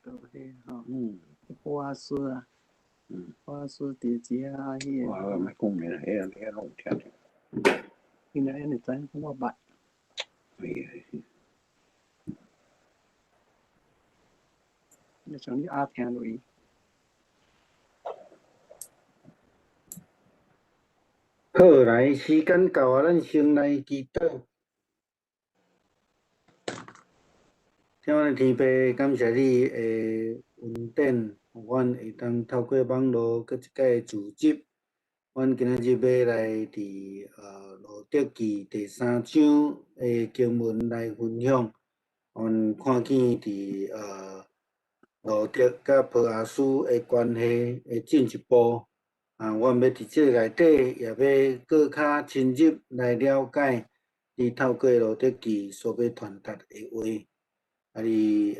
都彼吼，波阿斯啊，波阿斯佇遮啊，彼個。我莫講的啦，彼個攏有聽著。𪜶若𪜶會知影講我捌。你像你阿聽落去。好，來，時間到啊，咱先來祈禱。親愛的天父，感謝你的恩典，予阮會當透過網路閣一擺聚集。阮今仔日欲來佇路得記第三章的經文來分享。阮看見佇路得佮波阿斯的關係會進一步。啊，阮欲佇這个內底，也欲閣較深入來了解，你透過路得記所欲傳達的話。啊！你予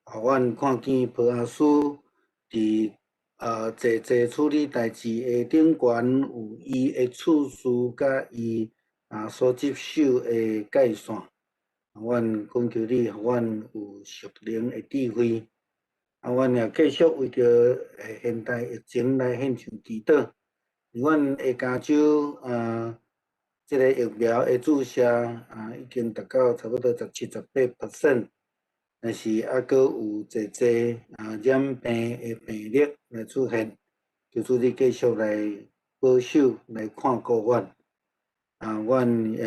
阮看見波阿斯佇濟濟處理代誌的頂懸，有伊的處事佮伊所執守的界線。阮懇求你，予阮有屬靈的智慧。啊，阮也繼續為著現代疫情來獻上祈禱。阮的加州啊，這个疫苗的注射啊，已經達到差不多17、18%。但是猶閣有濟濟染病的病例來出現，求主你繼續來保守、來看顧阮。啊，阮也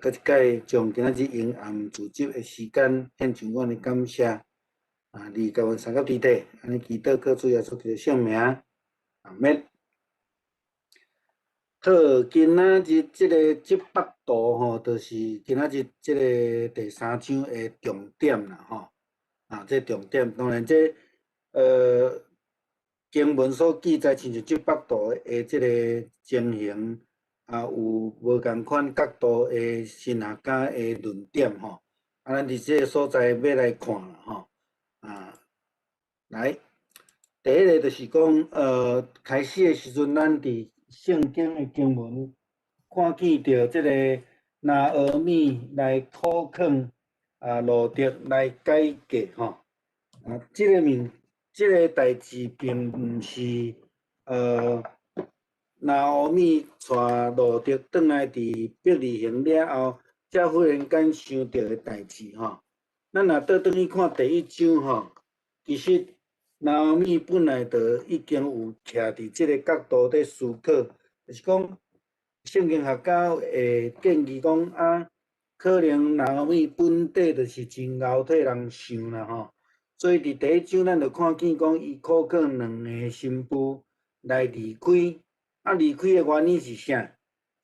閣一擺將今仔日陰暗聚集的時間獻上阮的感謝。啊，你共阮三甲地底，按呢祈禱，靠主耶穌基督聖名，阿們。好，今仔日這个這幅圖吼，就是今仔日這个第三章的重點啦吼。啊，這重點當然這經文所記載，親像這幅圖的這个情形，啊，有無仝款角度的神學家的論點吼。啊，咱佇這个所在欲來看啦吼。啊，來，第一个就是講，開始的時陣，咱佇聖經的經文看見著這个拿俄米來苦勸啊路得來改嫁吼，啊，這个物，這个代誌並毋是拿俄米帶路得轉來佇伯利恆了後，才忽然間想著的代誌吼。咱若倒轉去看第一章吼，其實拿俄米本來就已經有徛佇這个角度佇思考，就是講聖經學家會建議講啊，可能拿俄米本底就是真𠢕替人想啦吼，所以佇第一章咱就看見講伊苦勸兩个新婦來離開，啊離開的原因是啥？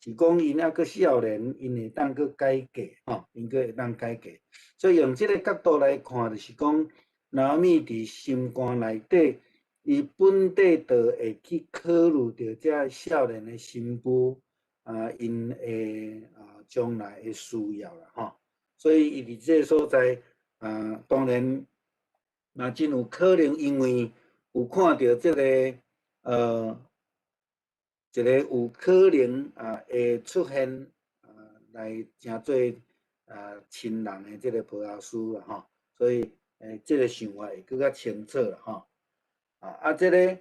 是講𪜶猶閣少年，𪜶會當閣改嫁吼，𪜶閣會當改嫁。所以用這个角度來看，就是講拿俄米佇心肝內底，伊本底就會去考慮著這少年的新婦啊，𪜶的將來的需要啦吼。所以伊佇這个所在啊，當然嘛真有可能，因為有看著這个一个有可能啊會出現啊來成做親人的這个波阿斯啦吼，所以這个想法會閣較清楚啦吼。啊，這个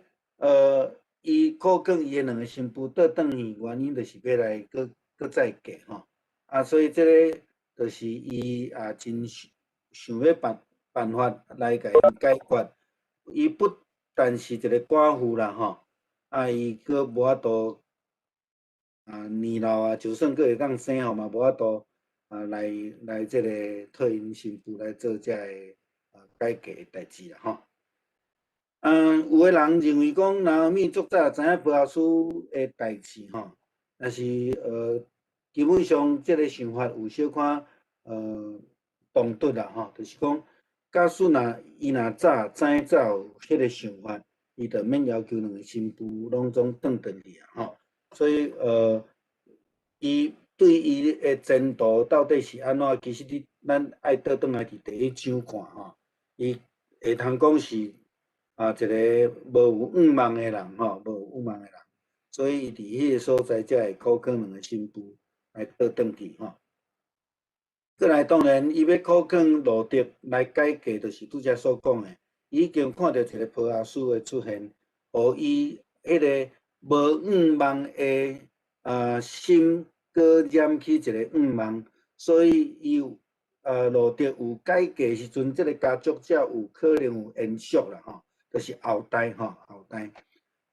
伊苦勸伊的兩个新婦倒轉去，原因就是欲來閣再嫁吼。啊，所以這个就是伊也真想欲辦法來共𪜶解決。伊不但是一个寡婦啦吼，啊，伊閣無法度啊年老啊，就算閣會當生吼嘛無法度啊來來這个替𪜶新婦來做這个改嫁的代誌啦吼。有的人認為講拿俄米足早知影波阿斯的代誌吼，但是基本上這个想法有小可唐突啦吼，就是講假使若伊若早知早有彼个想法，伊就免要求兩个新婦攏總轉轉去啊吼。所以伊對伊的前途到底是按怎，其實你咱愛倒轉來佇第一章看吼，伊會通講是一个無有願望的人吼，無有願望的人，所以伊佇彼个所在才會苦勸兩个新婦來倒轉去吼。過來當然，伊欲苦勸路得來改嫁，就是拄才所講的，伊已經看著一个波阿斯的出現，予伊彼个無願望的心，閣燃起一个願望，所以伊有路得有改嫁時陣，這个家族才有可能有延續啦吼，就是後代吼，後代。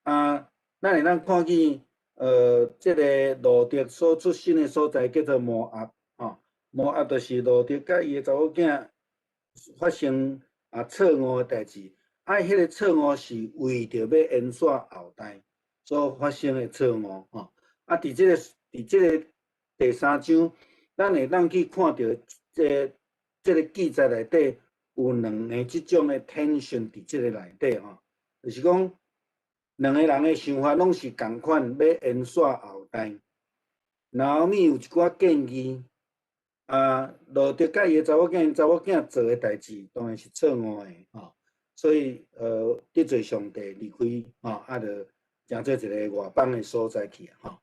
啊，咱會當看見，這个路得所出生的所在叫做摩押吼，摩押就是路得佮伊的查某囝發生錯誤的代誌，啊，彼个錯誤是為著欲延續後代所發生的錯誤吼。啊，佇這个第三章，咱會當去看著這个記載內底有兩个這種的 tension 佇這个內底吼，就是講兩个人的想法攏是仝款，欲延續後代。拿俄米有一寡建議，啊，路得佮伊的查某囝，查某囝做的代誌當然是錯誤的吼，所以得罪上帝離開吼，啊，就成做一个外邦的所在去啊吼。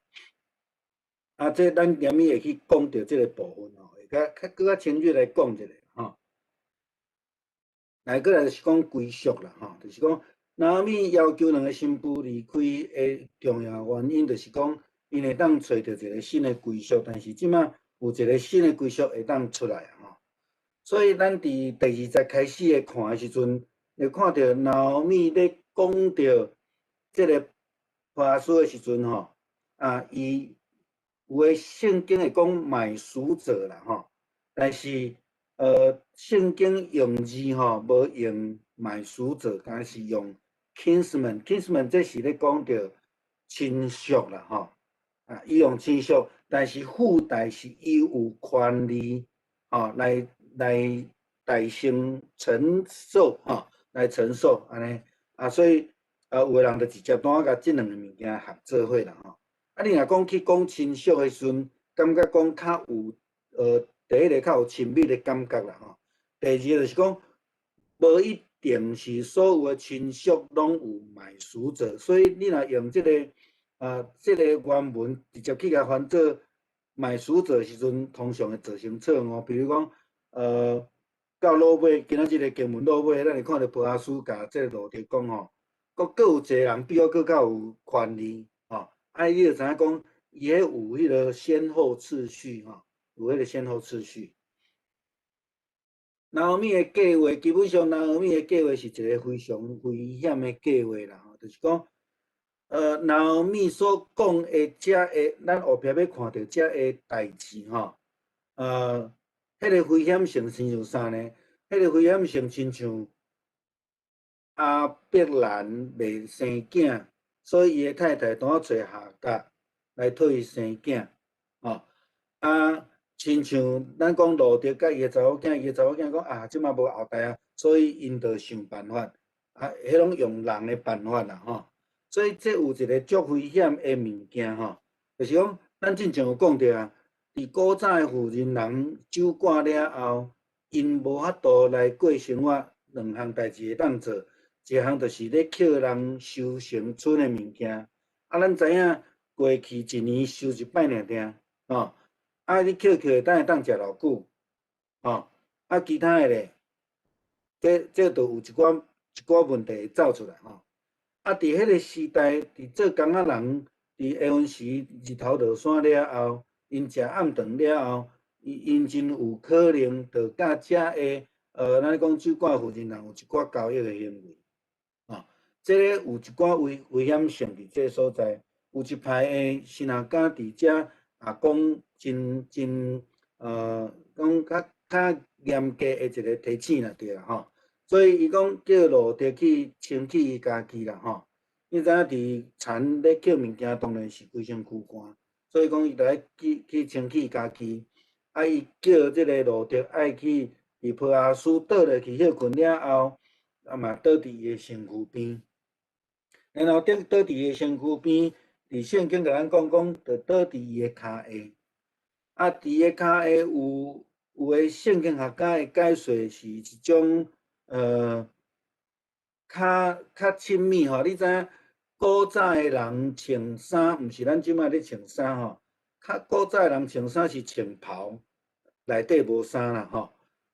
啊，這咱後面會去講著這个部分吼，會較較閣較深入來講一下吼。來，過來就是講歸屬啦吼，就是講拿俄米要求兩个新婦離開的重要原因，就是講𪜶會當揣著一个新的歸屬，但是這馬有一个新的歸屬會當出來吼。所以咱佇第二節開始的看的時陣，會看著拿俄米咧講著這个波阿斯的時陣吼，啊，伊有的聖經會講買贖者啦吼，但是聖經用字吼無用買贖者，敢是用 kinsman，kinsman 這是咧講著親屬啦吼，啊，伊用親屬，但是附帶是伊有權利吼來代先承受吼，來承受按呢，啊，所以有的人就直接單共這兩个物件合做伙啦吼。啊，你若講去講親屬的時陣，感覺講較有第一个較有親密的感覺啦吼。第二個就是講，無一定是所有的親屬攏有買贖者，所以你若用這个原文直接去共翻做買贖者的時陣，通常會造成錯誤。比如講，到落尾今仔日的經文落尾，咱會看著波阿斯共這个路得講吼，閣有一个人比我閣較有權利吼。啊，你就知影講，伊彼有彼个先後次序吼，有彼个先後次序。拿俄米的計劃，基本上拿俄米的計劃是一个非常危險的計劃啦吼，就是講，拿俄米所講的這个，咱後壁欲看著這个代誌吼，彼个危險性親像啥呢？彼个危險性親像亞伯蘭袂生囝，所以伊的太太當揣夏甲來替伊生囝，吼啊，親像咱講路得佮伊的查某囝，伊的查某囝講啊，這馬無後代啊，所以𪜶就想辦法，啊，彼攏用人的辦法啦，吼。所以這有一个足危險的物件吼，就是講咱進前有講著啊，佇古早的婦人人守寡了後，𪜶無法度來過生活，兩項代誌會當做，一項就是咧抾人收成村的物件，啊，咱知影過去一年收一擺爾爾，吼，啊，你抾抾等會當食偌久，吼，啊，其他的咧，這就有一寡問題會走出來吼。啊，佇彼个時代，佇做工仔人，佇下昏時日頭落山了後，𪜶食暗頓了後，𪜶真有可能就佮遮个，咱講守寡婦人人有一寡交易的行為，吼，這个有一寡危險性佇這个所在。有一派的神學家佇遮啊講真真講較較嚴格的一個提醒啦，對啦吼。所以伊講叫路得去清氣伊家己啦吼。你知影佇田咧抾物件，當然是規身軀汗，所以講伊著愛去清氣家己。啊，伊叫這個路得愛去佇波阿斯倒落去歇睏了後，啊嘛倒佇伊的身軀邊。然後倒佇伊的身軀邊，佇聖經共咱講講，就倒佇伊的跤下。啊，佇伊的跤下有的聖經學家的解說是一種較較親密吼。你知影古早的人穿衫，毋是咱這擺咧穿衫吼。較古早的人穿衫是穿袍，內底無衫啦吼。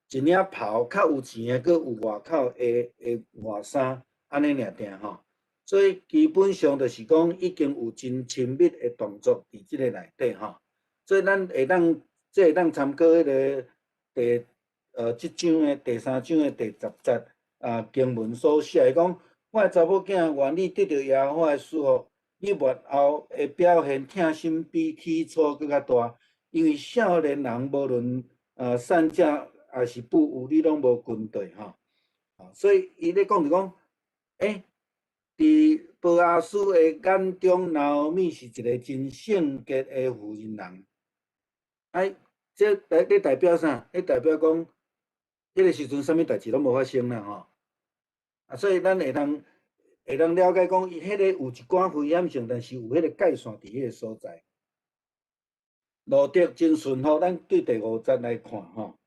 一領袍，較有錢的，閣有外口的外衫，按呢爾定吼。所以基本上就是講已經有真親密的動作佇這个內底吼。所以咱會當，這會當參考彼个第這章的第三章的第10節啊經文所寫的講，我的查某囝，願你得著耶和華的祝福，你末後的表現疼心比起初閣較大，因為少年人無論善者抑是不有，你攏無跟對吼。所以伊咧講就講，佇波阿斯的眼中，拿俄米是一個真聖潔的婦人人。哎，這代咧代表啥？咧代表講，彼個時陣啥物代誌攏無發生啦吼。啊，所以咱會當了解講，伊彼個有一寡危險性，但是有彼個界線佇彼個所在。路得真順服，咱對第五節來看吼。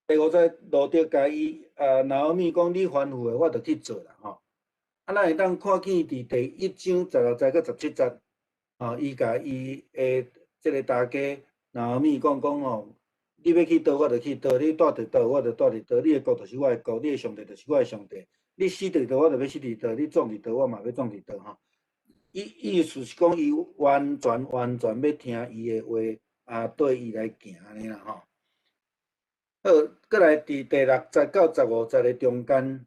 第五節路得共伊啊，拿俄米講，你吩咐的，我就去做啦吼。啊，咱會當看見佇第一章16節到17節，吼，伊共伊的這个大家拿俄米講講吼，你欲去佗，我就去佗；你蹛佇佗，我就蹛佇佗。你的國就是我的國，你的上帝就是我的上帝。你死佇佗，我就欲死佇佗；你葬佇佗，我嘛欲葬佇佗吼。伊意思是講，伊完全完全欲聽伊的話，啊，綴伊來行按呢啦吼。好，閣來佇第6節到15節的中間，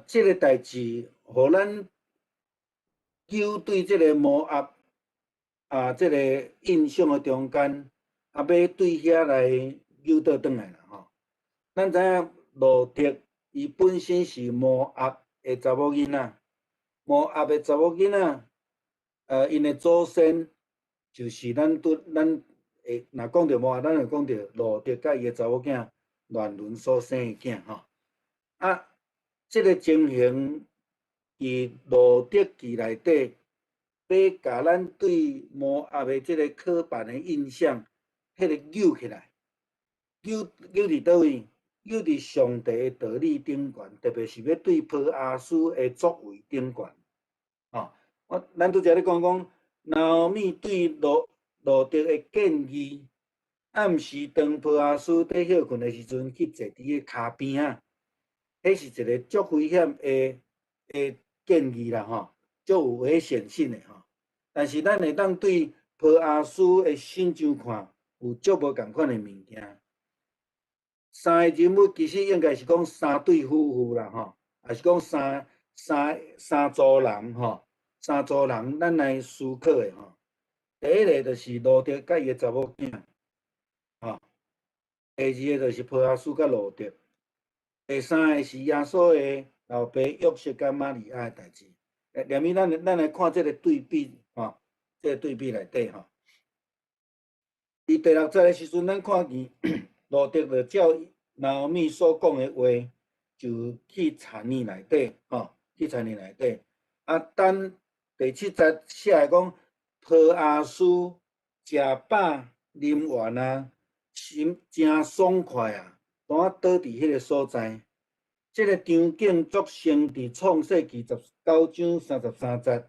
這个代誌，予咱糾對這个摩押啊，這个印象的中間，啊，欲對遐來糾倒轉來啦吼。咱知影路得伊本身是摩押的查某囡仔，摩押的查某囡仔，𪜶的祖先就是咱拄咱會若講著摩押，咱會講著路得佮伊的查某囝亂倫所生的囝吼。啊，這个情形佇路得記內底，欲共咱對摩押的這个刻板的印象，彼个扭起來，扭扭佇佗位？扭佇上帝的道理頂懸，特別是欲對波阿斯的作為頂懸。吼，我咱拄才咧講講，拿俄米對路得的建議，暗時當波阿斯佇歇睏的時陣，去坐佇伊跤邊仔，彼是一個足危險的建議啦，吼，足有危險性的吼。但是咱會當對波阿斯的身上看，有足無仝款的物件。三个人物其實應該是講三對夫婦啦，吼，抑是講三組人吼，三組人咱來思考的吼。第一个就是路得佮伊的查某囝，吼。第二个就是波阿斯佮路得。第三个是耶穌的老爸約瑟佮瑪利亞的代誌。連咪咱來看這个對比，吼，這个對比內底吼。佇第六節的時陣，咱看見路得就照拿俄米所講的話，就去田園內底，吼，去田園內底。啊，等第七節寫的講，波阿斯食飽啉完啊，心誠爽快啊，當仔倒佇彼个所在。這个場景足像佇創世記19章33節，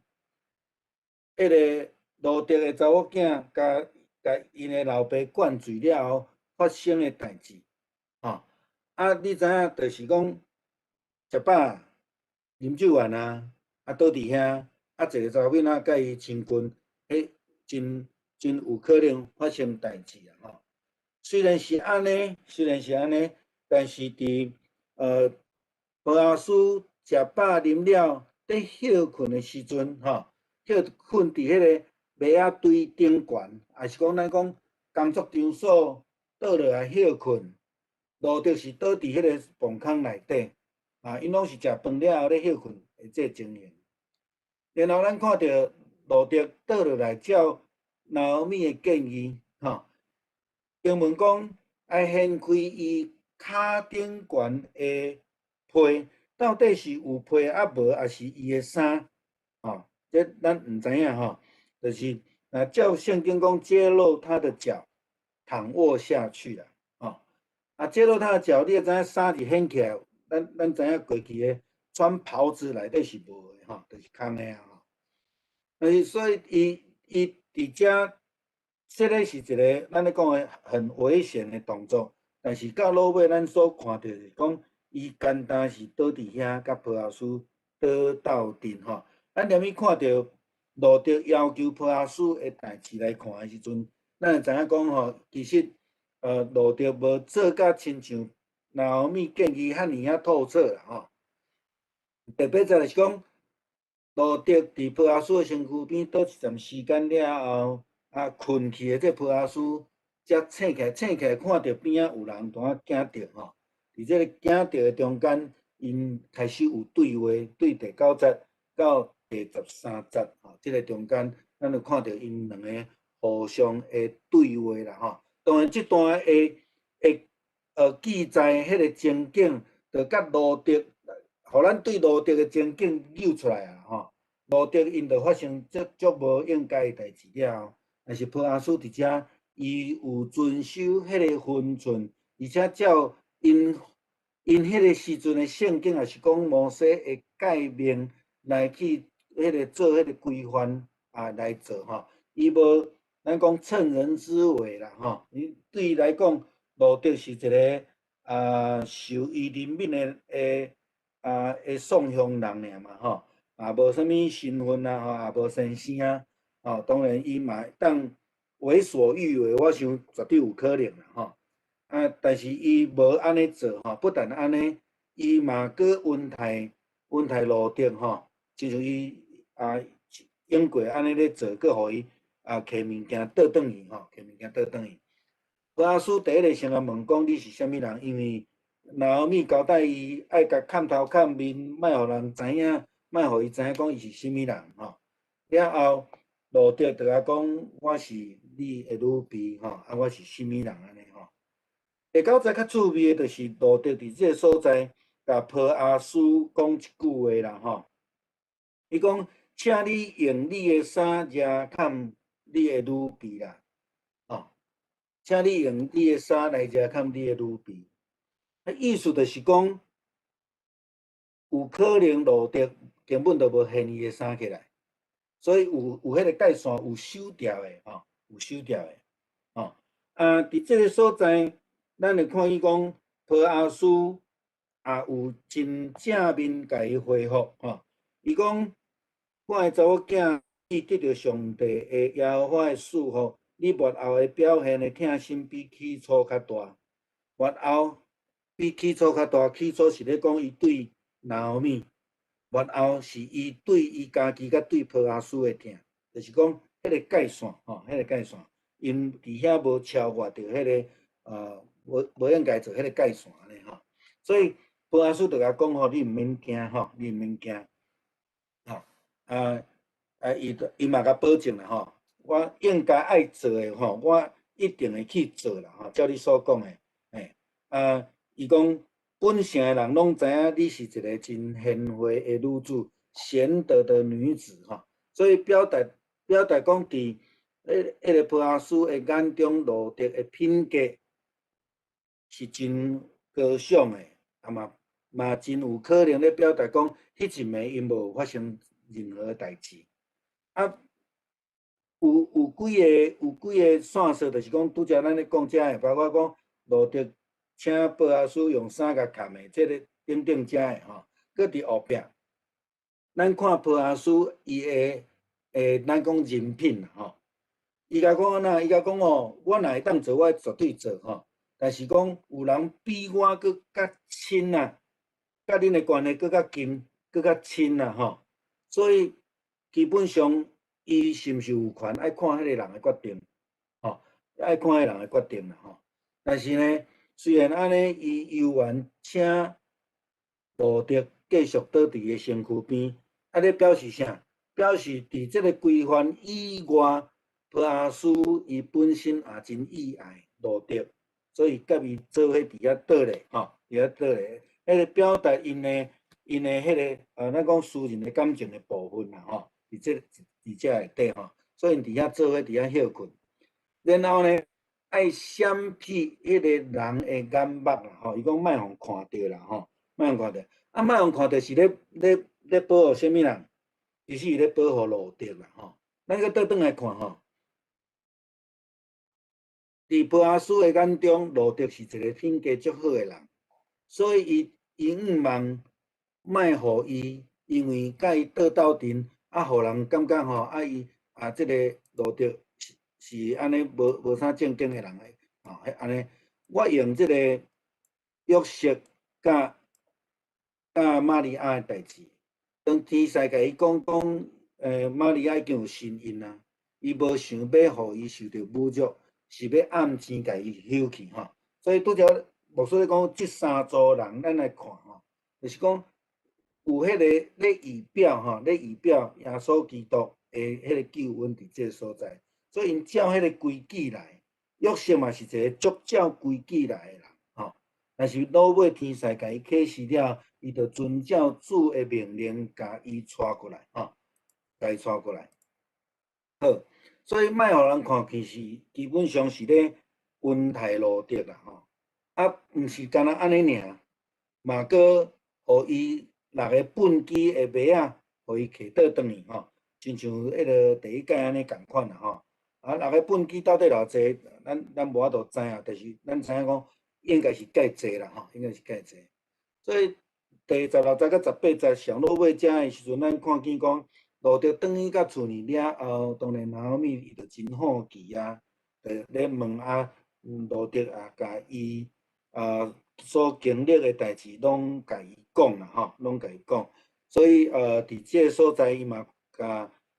彼个路得的查某囝共共𪜶的老爸灌醉了後發生的代誌，吼。啊，你知影，就是講食飽、啉酒完啊，啊倒佇遐，啊一个查某囡仔佮伊親近，彼真真有可能發生代誌啊！吼，雖然是按呢，雖然是按呢，但是佇波阿斯食飽啉了，佇歇睏的時陣，吼，歇睏佇彼个麦仔堆顶悬，也是講咱講工作場所倒落來歇睏。路得是倒佇彼个磅空內底，啊，𪜶攏是食飯了後咧歇睏的這個情形。然後咱看著路得倒落來，照拿俄米的建議，吼，經文講愛掀開伊跤頂懸的被，到底是有被抑無，抑是伊的衫，吼，這咱毋知影吼，就是啊，照聖經講揭露他的腳，躺臥下去啦。啊，揭露他的腳，你會知影衫是掀起來，咱知影過去的穿袍子內底是無的吼，就是空的啊吼。但是所以伊伊佇遮，這个是一个咱咧講的很危險的動作，但是到落尾咱所看著是講，伊簡單是倒佇遐佮波阿斯倒鬥陣吼。咱連去看著路得要求波阿斯的代誌來看的時陣，咱會知影講吼，其實。路得無做甲親像拿俄米建議遐爾仔透徹啦吼。特別在就是講，路得佇波阿斯的身軀邊倒一陣時間了後，啊，睏去的這波阿斯才醒起來，醒起來看著邊仔有人拄仔驚著吼。佇這個驚著的中間，𪜶開始有對話，對第九節到第13節吼，這個中間，咱就看著𪜶兩个互相的對話啦吼。當然，這段的的記載彼个情景，就佮路得，予咱對路得的情景揪出來啊吼。路得𪜶就發生足足無應該的代誌了後，但是波阿斯佇遮，伊有遵守彼个分寸，而且照𪜶𪜶彼个時陣的聖經，也是講摩西的誡命來去彼个做彼个規範啊來做吼，伊無。咱講趁人之危啦，吼！伊對伊來講，路得是一个啊受伊憐憫的的啊的宋鄉人爾嘛，吼，也無啥物身份啊，吼，也無先生啊，吼，當然伊嘛會當為所欲為，我想絕對有可能啦，吼。啊，但是伊無按呢做，吼，不但按呢，伊嘛閣恩待恩待路得，吼，親像伊啊永過按呢咧做，閣予伊。啊，提物件倒轉去吼，提物件倒轉去。波阿斯第一个先共問講你是啥物人，因為拿俄米交代伊愛共崁頭崁面，莫予人知影，莫予伊知影講伊是啥物人吼。了後，路得就共講我是你的女婢吼，啊，我是啥物人按呢吼。第九節較趣味的，就是路得佇這个所在，共波阿斯講一句話啦吼。伊講，請你用你的衫遮崁你的女婢啦，吼，請你用你的衫來遮崁你的女婢。啊，意思就是講，有可能路得根本就無掀伊的衫起來，所以有有彼个界線有守牢的，吼，有守牢的，吼。啊，佇這个所在，咱會看見講，波阿斯也有真正面共伊回覆，吼。伊講，我的查某囝。你得著上帝的耶和華的賜福，你末後的表現的疼心比起初較大。末後比起初較大，起初是咧講伊對拿俄米，末後是伊對伊家己佮對波阿斯的疼，就是講彼个界線吼，彼个界線，𪜶佇遐無超越著彼个無無應該做彼个界線按呢吼。所以波阿斯就共講吼，你毋免驚吼，你毋免驚，吼啊。啊！伊伊嘛共保證啦吼，我應該愛做的吼，我一定會去做啦吼。照你所講的，欸，啊，伊講本城的人攏知影你是一個真賢惠的女子，賢德的女子吼。所以表達表達講，佇彼彼个波阿斯的眼中，路得的品格是真高尚的，啊嘛嘛真有可能咧表達講，彼一暝𪜶無發生任何代誌。啊，有有幾个有幾个線索，就是講拄才咱咧講遮个，包括講路得請波阿斯用衫共崁的，這个等等遮个吼，閣佇後壁，咱看波阿斯伊的咱講人品吼，伊共講按怎？伊共講哦，我若會當做，我絕對做吼。但是講有人比我閣較親啊，佮恁的關係閣較近，閣較親啊吼，所以基本上。伊是毋是有權愛看彼个人的決定？吼，愛看彼个人的決定啦，吼。但是呢，雖然按呢，伊猶原請路得繼續倒佇伊的身軀邊，啊，咧表示啥？表示佇這個規範以外，波阿斯伊本身也真意愛路得，所以佮伊做伙佇遐倒咧，吼，佇遐倒咧，彼个表達𪜶的彼个，咱講私人的感情的部分啦，吼，佇這內底吼，所以𪜶佇遐做伙佇遐歇睏，然後呢，愛閃避彼个人的眼目啦，吼，伊講莫予看著啦，吼，莫予看著，啊，莫予看著是咧保護啥物人？其實伊咧保護路得啦，吼。咱閣倒轉來看吼，佇波阿斯的眼中，路得是一個品格足好的人，所以伊伊向望莫予伊，因為佮伊倒鬥陣，啊，予人感覺吼，啊伊啊，這个路得是按呢無啥正經的人的，吼，按呢，我用這個約瑟佮瑪利亞的代誌，當天使共伊講講，瑪利亞已經有身孕啊，伊無想欲予伊受著侮辱，是欲暗錢共伊休去吼。所以拄才牧師咧講，這三組人，咱來看吼，就是講有彼个咧預表吼，咧預表耶穌基督的彼个救恩佇這个所在，所以𪜶照彼个規矩來，約瑟嘛是一个足照規矩來的人吼。但是落尾天使共伊啟示了，伊就遵照主的命令，共伊帶過來吼，共伊帶過來。好，所以莫予人看，其實基本上是咧恩待路得啦吼。啊，毋是干焦按呢爾，嘛閣予伊六个畚箕的麥仔，予伊提倒轉去吼，親像彼个第一屆按呢仝款啦吼。啊，六個畚箕到底偌濟，咱無法度知影，但是咱知影講應該是蓋濟啦吼，應該是蓋濟。所以第16節佮18節上落尾遮的時陣，咱看見講路得轉去到厝裡了後，當然拿俄米伊就真好奇啊，就咧問啊，路得啊，共伊啊所經歷的代誌攏共伊講啦吼，攏共伊講。所以佇這个所在，伊嘛共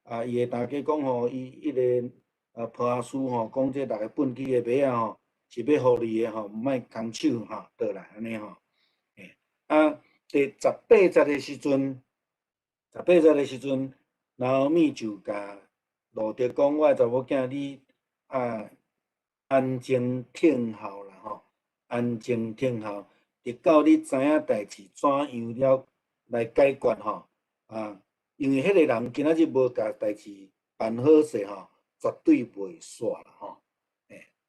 啊伊的大家講吼，伊彼个啊波阿斯吼，講這六個畚箕的麥仔吼，是欲予你的吼，毋愛空手吼倒來按呢吼。啊，第十八節的時陣，十八節的時陣，拿俄米就共路得講：我的查某囝，你啊安靜聽候啦吼，安靜聽候，直到你知影代誌怎樣了來解決吼。啊，因為彼个人今仔日無共代誌辦好勢吼，絕對袂煞啦吼。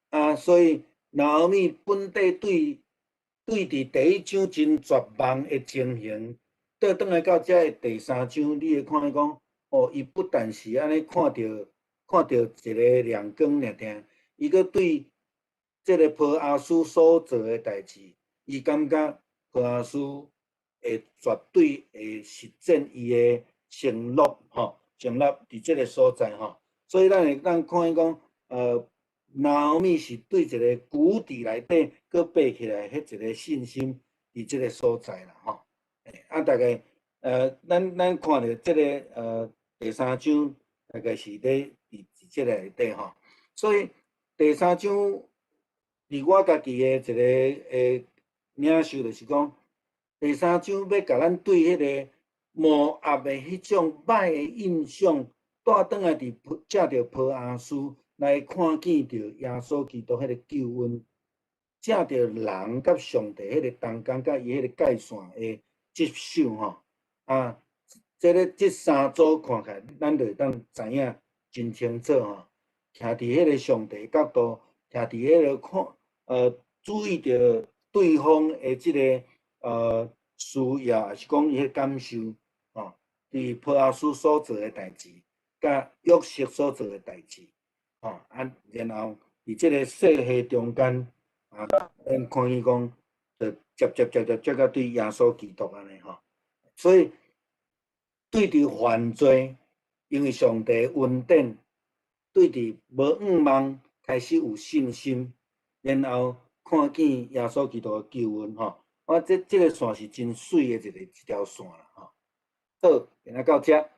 啊，所以拿俄米本底對佇第一章真絕望的情形，倒轉來到這的第三章，你會看見講，哦，伊不但是按呢看著一个亮光爾爾，伊閣對這个波阿斯所做的代誌，伊感覺波阿斯會絕對會實踐伊的承諾，吼，承諾佇這个所在，吼，所以咱會當看見講，拿俄米是對一个谷底內底閣爬起來，彼一个信心佇這个所在啦，吼。啊，大概，咱看著這个第三章，大概是咧佇這个內底吼。所以第三章，佇我家己的一个領受，就是講，第三章欲共咱對彼个摩押的彼種歹的印象，帶轉來佇藉著波阿斯來看見著耶穌基督彼个救恩，藉著人佮上帝彼个同工佮伊彼个界線的執守吼，啊，這个這三組看起來，咱就會當知影真清楚吼。徛佇彼个上帝角度，徛佇彼个看，注意著對方的這个需要，抑是講伊彼感受，吼，佇波阿斯所做的代誌，佮約瑟所做的代誌，吼，啊，然後佇這个細戲中間，啊，咱看見講，就接接接接接到對耶穌基督按呢吼，所以對佇犯罪，因為上帝恩典，對佇無向望開始有信心，然後看見耶穌基督的救恩吼，我這個線是真媠的一條線啦吼。好，今仔到這。